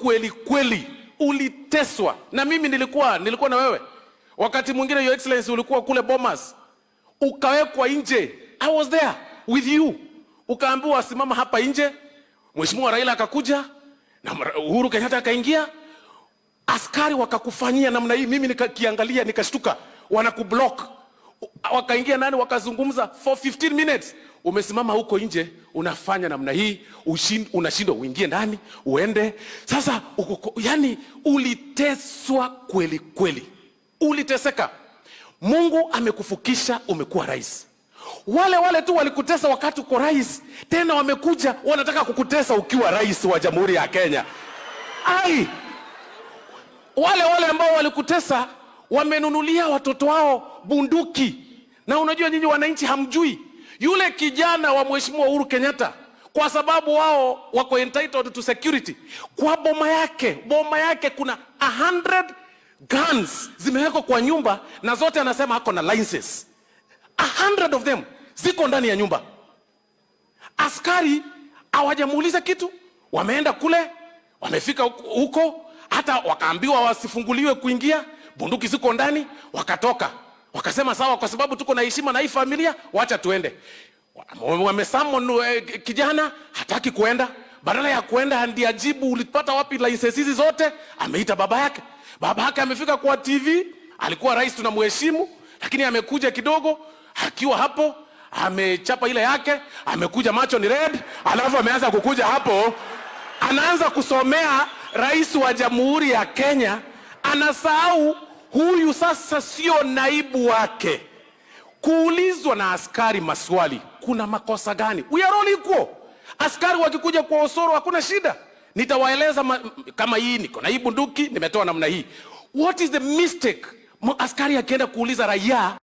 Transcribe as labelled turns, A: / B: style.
A: kweli kweli, uliteswa. Na mimi nilikuwa na wewe. Wakati mwingine, Your Excellency, ulikuwa kule Bomas, ukawekwa nje. I was there with you. Ukaambiwa simama hapa nje. Mheshimiwa Raila akakuja na Uhuru Kenyatta akaingia. Askari wakakufanyia namna hii, mimi nikakiangalia nikashtuka, wanakublock. Wakaingia ndani wakazungumza for 15 minutes. Umesimama huko nje unafanya namna hii, unashindwa uingie ndani uende. Sasa uko, yani uliteswa kweli kweli, uliteseka. Mungu amekufukisha, umekuwa rais. Wale wale tu walikutesa wakati uko rais, tena wamekuja wanataka kukutesa ukiwa rais wa Jamhuri ya Kenya. Ai, wale wale ambao walikutesa wamenunulia watoto wao bunduki. Na unajua nyinyi wananchi hamjui yule kijana wa Mheshimiwa Uhuru Kenyatta, kwa sababu wao wako entitled to security. Kwa boma yake kuna 100 guns zimewekwa kwa nyumba, na zote anasema ako na licenses. 100 of them ziko ndani ya nyumba. Askari hawajamuuliza kitu, wameenda kule, wamefika huko, hata wakaambiwa wasifunguliwe kuingia, bunduki ziko ndani, wakatoka. Wakasema sawa, kwa sababu tuko na heshima na hii familia, wacha tuende. Wamesummon kijana hataki kuenda. Badala ya kuenda ndiye ajibu ulipata wapi license hizi zote, ameita baba yake. Baba yake amefika kwa TV, alikuwa rais tunamheshimu, lakini amekuja kidogo akiwa hapo amechapa ile yake, amekuja macho ni red, alafu ameanza kukuja hapo, anaanza kusomea rais wa Jamhuri ya Kenya, anasahau huyu sasa sio naibu wake. Kuulizwa na askari maswali, kuna makosa gani? We are all equal. Askari wakikuja kwa Osoro hakuna shida, nitawaeleza kama hii niko na hii bunduki nimetoa namna hii. What is the mistake? Askari akienda kuuliza raia